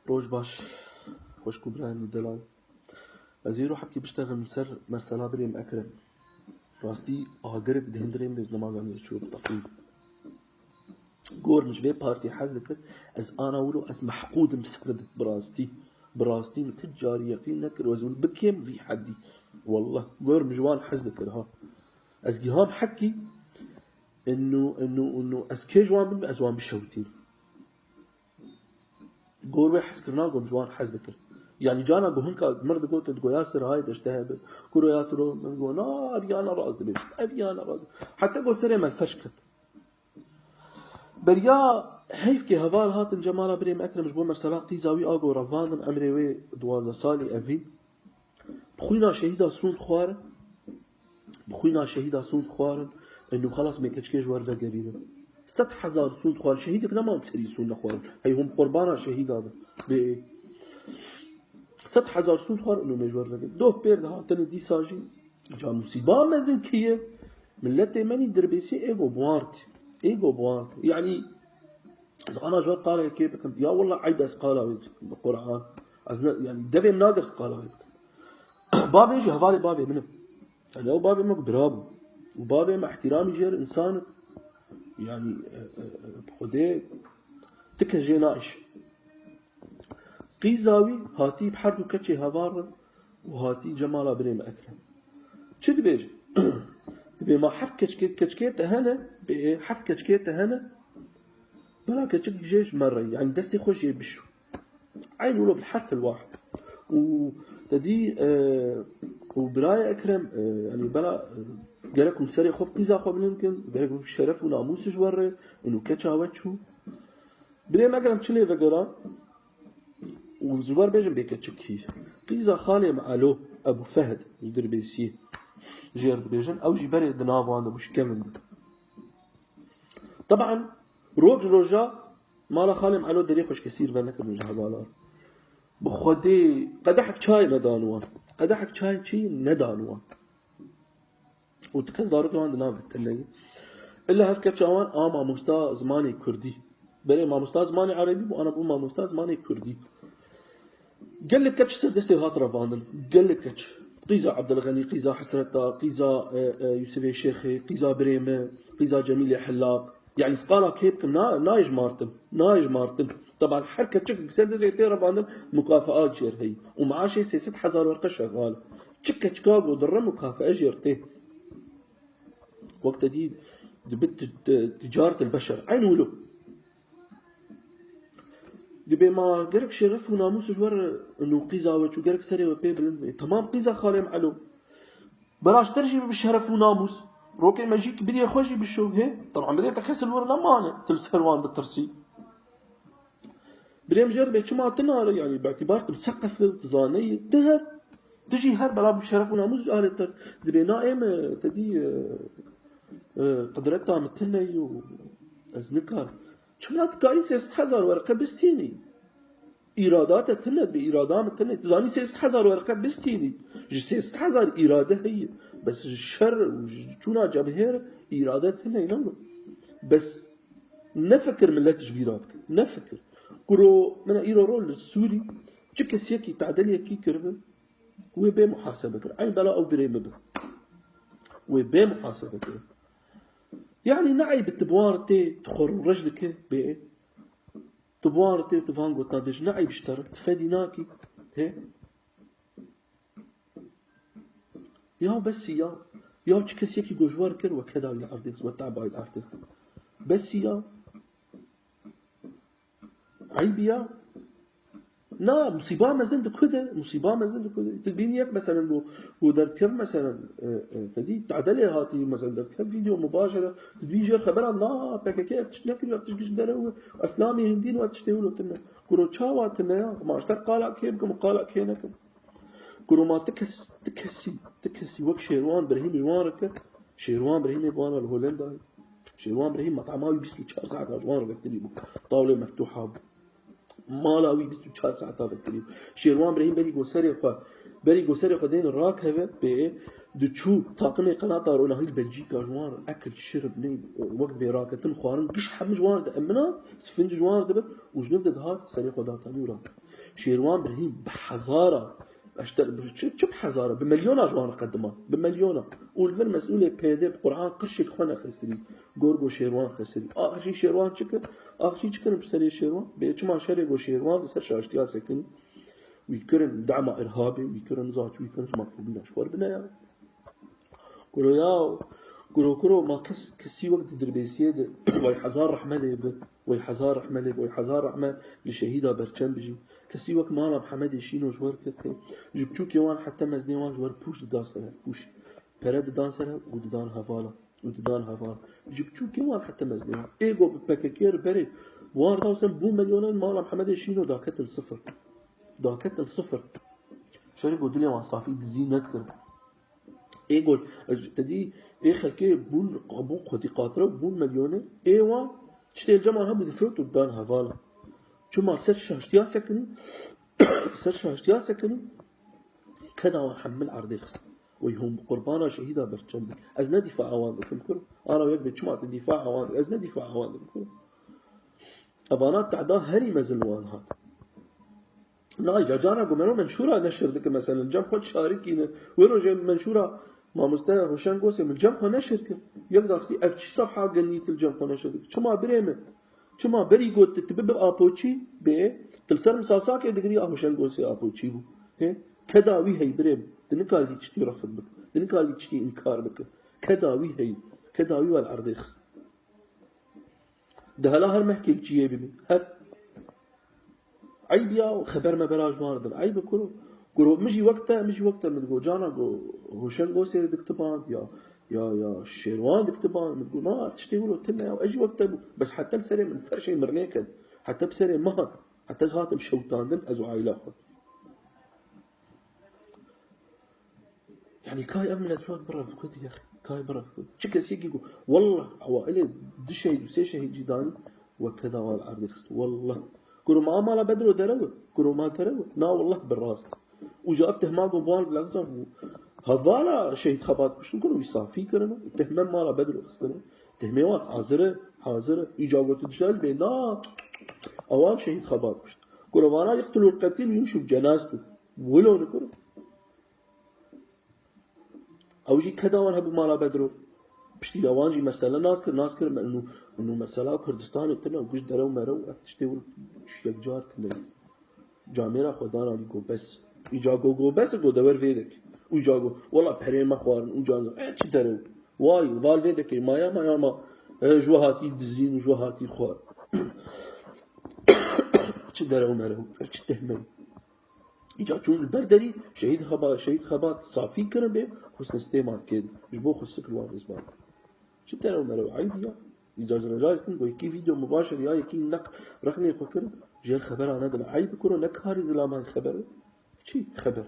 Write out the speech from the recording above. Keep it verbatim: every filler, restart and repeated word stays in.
Roj baş, xweşk û birayên delal. Ez ê îro hebkê biştexim li ser mesela birêm Ekrem. Rastî, agirek di hindirê min de ji nemaza min çû bi tefrî. Gor min ji vê partî hez dikir, ez ana wilo ez mehqûd im bi sifir de, bi rastî. Bi rastî min ti carî yeqîn nedikir, ez wilo bikêm vî hedî. Wallah, gor min ji wan hez dikir, ha. Ez giham hekî, inu, inu, inu, ez kê ji wan bim, ez wan bişewitînim. Gor wê hezkirina ku ji wan hez dikir. Yanî cana ku hinka mir digotin, digo Yasir, hay deşte hebe. Kuro Yasir o, min digo, na, ev yana rast dibêjin, ev yana rast. Heta ku serê me ferş ket. Beriya heyf ke heval hatin Cemala birêm Ekrem ji bo mesela qîza wî a ku revandin, emrê wê duwazdeh salî evîn. Bi xwîna şehîda sûnd xwarin. Bi xwîna şehîda sûnd xwarin. Eno xelas me keçikê ji wer vegerînin. Sed hezar sûnd xwarin. Şehîdek nema em serî sûnd nexwarin. Hey hûn qurbana şehîda bin. Bê. Sed hezar sûnd xwarin eno me ji wer vegerînin. Doh pêr de hatine dîsa jî. Ca musîba mezin kiye. Milletê me nî Dirbêsî ê go buart. Ê go buart. Yanî Ez ana ji we qala yekê bikim. Ya wallah eyb ez qala wê bikim. Bi Qur'an. Ez ne, yani devê min nagir ez qala wê bikim. Bavê jî hevalê bavê min im. Yani ew bavê min bira bû. Û bavê min ihtiramî jê re însan im. Yani, e, e, e, bi Xwedê tike jê naiş. Qîza wî hatî bi her du keçê heval re û hatî Cemala birê min Ekrem. Çi dibêje? Dibê ma heft keçikê, keçikê te hene, bê heft keçikê te hene, bela keçik jê ji me re, yani destê xwe jê bişo. Eyn wilo bil herf el wahid. Û te dî, e, û birayê Ekrem, e, yani bela, e, gerek hûn serê xwe bi qîza xwe bilind kin, gerek hûn şeref û namûs ji we re, û keça we çû. Birê min Ekrem çi lê vegera? Û ji wer bêjin bê keçikî. Qîza xalê min Elo, Ebû Fehd, ji Dirbêsiyê. Jêr dibêjin, ew jî berê di nav wan de bû, ji kevin de. Teban, roj roja mala xalê min Elo derê xweşkesîr venekiribû ji hevalan. Bi Xwedê qedehek çayê nedan wan. Qedehek çayê çi nedan wan. Û tu kes zarokê wan di nav de tenê. Illa hev keça wan a mamosta zimanê kurdî. Berê mamosta zimanê erebî bû, ana bû mamosta zimanê kurdî. Gelek keç ser destê hat revandin. Gelek keç. Qîza Ebdilxenî, qîza Hesreta, qîza, e, e, Yusufê Şêxê, qîza Birême, qîza Cemîlê Hellaq. Yani ez qala kê bikim, na, nayê jimartin. Nayê jimartin. Teban her keçik ser destê tê revandin, mukafaa jêr heyî. Û maaşê sê sed hezar werqe şexal. Çi keçika ku dire mukafaa jêr tê. Wek te dî dibi ti-, ti-, ticaret el beşer. Eyn wilo. Dibê ma gerek şeref û namûs ji wer û qîza we çû, gerek serê we pê bilind be. Temam qîza xalê min Elo. Beraştir jî bi şeref û namûs. Rokê me jî ki biriyê xwe jî bişo. Hê? Teban birê te kes li wir nemane. Tu li ser wan bitirsî. Birê min jê re dibê çima tu nare? Yani bi îtibar tu miseqef î, tu zane yî. Tu her. Tu jî her bela bi şeref û namûs ji alê te. Dibê na ê me te dî, e, e, qidreta min tune yî û ez nikarim. Çima tu karî sê sed hezar werqe bistînî? Îrada te tune, bi îrada min tune. Tu zanî sê sed hezar werqe bistînî. Ji sê sed hezar îrade heye. Bes ji şer û ji çûna cebhê re îrade tune, ne wilo. Bes nefikir millet ji bîra bike. Nefikir. Kuro, min îro ro li Sûrî çi kesiyekî tedeliyekî kiribe, wê bê muhasebe kir. Eyn bela ew birê min be. Wê bê muhasebe kir. Yani ne eyb e tu bi wan re tê, tu xwe rûreş dike, bê. Tu bi wan re tê, tu van gotan dibêjî, ne eyb ji te re, tu fedî nakî. Tê. Ya besî ya. Ya çi kesiyekî ku ji wer kir, we keda wî erdê xist, we teba wî erdê xist. Besî ya. Eybî ya. Na, musîba mezin di ku de, musîba mezin di ku de. Tu dibînî yek meselen ku, ku derdikeve meselen, e, e, te dî tedelê hatî meselen derdikeve vîdeo mubaşere, tu dibînî jêr xebera na P K K ev tişt nekiriyo, ev tişt giş derew e, eflamê hindî ne, ev tiştê wilo tune. Kuro çawa tune ya? Ma ji te qala kê bikim û qala kê nekim? Kuro ma ti kes, ti kesî, ti kesî wek Şêrwan Birhîm ji wan re kir. Şêrwan Birhîmê bi wan re li Holendayê. Şêrwan Birhîm metama wî bîst û çar saeta ji wan re vekirî bû. Tawlê meftuha bû. Mala wî bîst û çar saeta vekirî bû. Şêrwan Birhîm berî ku serê xwe, berî ku serê xwe dêne rakeve, bê Diçû taqimê qenata ronahî li Belcîka ji wan re ekil, şirb, ney, wek dibê raketin xwarin, giş hemû ji wan re diemina, sifinc ji wan re dibir û ji niv de dihat serê xwe datanî û raket. Şêrwan Birhîm bi hezara, eşter, bi çi, çi bi hezara, bi milyona ji wan re qedima, bi milyona. Û li vir mesûlê P D bi Quran qirşek xwe nexisirî, gor go Şêrwan xisirî. Axir jî Şêrwan çi kir? Axir jî çi kirin bi serê Şêrwan? Bê çima şerê go Şêrwan li ser şaştiya sekinî? Wî kirin dema irhabê, wî kirin zaç, wî kirin ji maqûbîna ji xwe re bineya. Kuro ya, kuro, kuro, ma kes, kesî wek di dirbêsiyê de, wey hezar rehme lê bi, wey hezar rehme lê bi, wey hezar rehme li şehîda berçem bijî. Kesî wek mala Mihemedê Şîno ji wer kete, ji biçûkê wan heta mezinê wan ji wer pûş didan ser hev, pûş. Pere didan ser hev û didan hevala, û didan hevala. Ji biçûkê wan heta mezinê wan. Ê go bi P K K re berê, wan da sen bû milyonan mala Mihemedê Şîno daketin sifir. Daketin sifir. Şerê go dilê wan safî dizî nedikirin. Ê got, te dî, ê xelkê bûn, bûn xwedî qatire û bûn milyonê, ê wan tiştê li cem wan hebû difirot û dan hevala. Çima ser şaştiya sekinî, ser şaştiya sekinî, keda wan hemil erdê xist. Wey hûn bi qurbana şehîda berçem bin. Ez ne dîfaa wan dikim, kuro. Ana yek bê, çima tu dîfaa wan dikî? Ez ne dîfaa wan dikim, kuro. Evana tehda herî mezin wan hat. Na, ya cara ku mero menşûra neşir dike, mesela, cem xwe şarikîne. Wê rojê menşûra mamoste Hoşen Gosê min cem xwe neşir kir. Yek daxistî ev çi sefha genî til cem xwe neşir dike. Çima birê min? Çima berî got tu bibe apoçî bê, tu li ser misasakê digirî a Hoşen Gosê apoçî bû. He? Keda wî hey birê min. Tu nikarî tiştî refid bike. Tu nikarî tiştî înkar bike. Keda wî hey. Keda wî wal erdê xist. Di hela her mehkek çiyê bibî. Her. Eyb ya, xeber me bera ji wan re din. Eyb e kuro. Kuro, min jî wek te, min jî wek te min digo. Cana go, Hoşen Gosê diktiband ya, ya, ya, Şêrwan diktiband. Min digo, na, tiştê wilo tune ya. Ez jî wek te bû. Bes heta li serê min ferşê mirnê ket. Heta bi serê min hat. Heta ez hatim şewitandin, ez û aîla xwe. Yani kay ev millet şuan bira bikut ya. Kay bira bikut. Çi kesî ki ku, wallah, ewa ilê di şehîd û sê şehîd jî danî, we keda wan erdê xist. Wallah. Kuro ma mala Bedro derew e. Kuro ma derew e. Na wallah bi rast. Û ca ev tehma ku bi wan lexza bû. Hevala şehîd Xebat kuştin kuro wî safî kirine. Tehme mala Bedro xistine. Tehmê wan hazir e, hazir e. Îca gotu dişe ez bê na. Ewan şehîd Xebat kuşt. Kuro vana yeqtulul qetil yumşu cenastu. Wilo ne kuro. Ew jî keda wan hebû mala Bedro. Piştî de wan jî mesele nas kir, nas kir, me, nû, nû mesela Kurdistanê tune û giş derew merew, ev tiştê wilo yekcar tune. Camêra xwe dan alî go bes. Îca go, go bes, go dewer vê dek. Û îca go, wela perê me xwarin, û îca go, e, çi derew. Way, val vê dek, maya, maya ma, e, ji we hatî dizîn, ji we hatî xwar. Çi derew merew, e, çi tehmew. Îca çûn li ber derî, şehîd Xeba-, şehîd Xebat safî kirin bê, xwe sistêman kên. Ji bo xwe sikir wan rizman. Çi derew merew, eyb ya. Îca ji rêja din, go yekî vîdeo mubaşir ya yekî neq rexnê xwe kirin, jêr xebera nedin. Eyb kuro, ne karî zilaman xeber. Çi xeber?